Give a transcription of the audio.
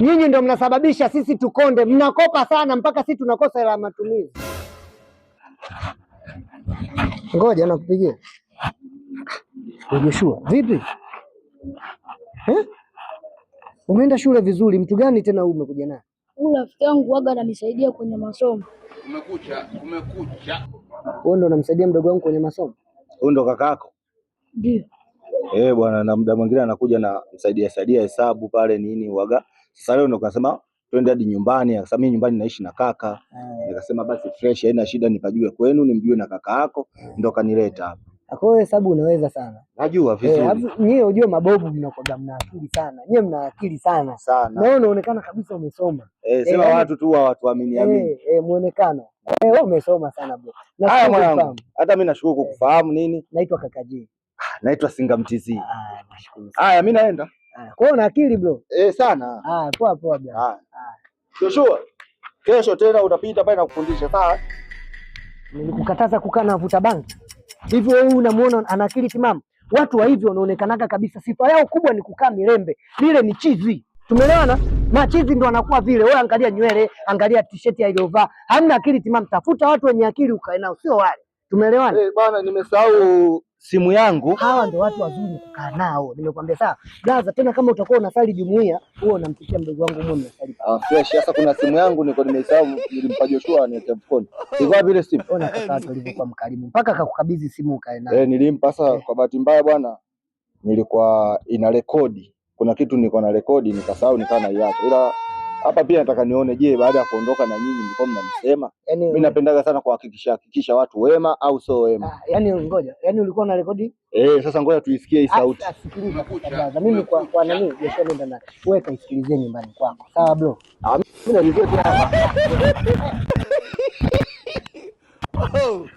Nyinyi ndio mnasababisha sisi tukonde, mnakopa sana mpaka sisi tunakosa hela ya matumizi. Ngoja nakupigia. Joshua, vipi? Eh? Umeenda shule vizuri, mtu gani tena huyu umekuja naye? Huyu rafiki yangu waga ananisaidia kwenye masomo. Kumekucha, kumekucha. Wewe ndio unamsaidia mdogo wangu kwenye masomo? Huyu ndo kakako? Ndio. Eh, bwana, na muda mwingine anakuja na msaidia saidia hesabu pale nini waga. Sasa leo ndo kasema twende hadi nyumbani, akasema mimi nyumbani naishi na kaka. Nikasema basi fresh, haina shida, nipajue kwenu nimjue na kaka yako, ndo kanileta hapa. Kwa hiyo hesabu unaweza sana. Najua Eh, vizuri alafu nyie ujue mabobu mnakuwa mna akili sana. Nyie mna akili sana. Na sana. wewe unaonekana kabisa umesoma. Eh, sema yaani- watu tu hawatuamini amini. Eh, muonekano. Eh, wewe umesoma sana bro. Haya Nashukuru mwanangu, kukufahamu. hata mimi nashukuru kukufahamu nini. Naitwa Kaka J. Naitwa Singa Mtz. Ah, nashukuru sana. Haya, mimi naenda. Ah, kwa hiyo una akili bro. Eh, sana. Ah, poa poa bro. Haya. Joshua, kesho tena utapita pale na kufundisha, sawa? Nilikukataza kukaa na wavuta bangi. Hivi wewe unamuona ana akili timamu? Watu wa hivyo wanaonekanaga kabisa sifa yao kubwa ni kukaa Mirembe. Lile ni chizi. Tumeelewana? Machizi ndo anakuwa vile. Wewe angalia nywele, angalia t-shirt aliyovaa. Hamna akili timamu. Tafuta watu wenye akili ukae nao, sio wale. Tumeelewana? Eh, bwana nimesahau simu yangu. Hawa ndo watu wazuri kukaa nao. Nimekwambia sawa. Blaza, tena kama utakuwa unasali jumuiya, huo unampitia mdogo wangu mume mnasali. Ah, fresh. Sasa kuna simu yangu niko nimeisahau, nilimpa Joshua niweke mfukoni. Iko wapi ile simu? Ona kaka watu walivyokuwa mkarimu. Mpaka akakukabidhi simu ukae nayo. Eh, nilimpa sasa. Kwa bahati mbaya bwana, nilikuwa ina rekodi. Kuna kitu nilikuwa na rekodi nikasahau, nikawa naiacha. Ila hapa pia nataka nione, je, baada ya kuondoka na nyinyi mlikuwa mnanisema? Yaani Mimi napendaga sana kuhakikisha hakikisha watu wema au sio wema. ah, yaani ngoja, yaani ulikuwa una rekodi. Eh, sasa ngoja tuisikie hii sauti. Ah, sikiliza sasa brother, mimi kwa nani Joshua nenda na wewe kaisikilizie nyumbani kwako. Sawa bro? Ah, mimi narizia tu hapa. Oh.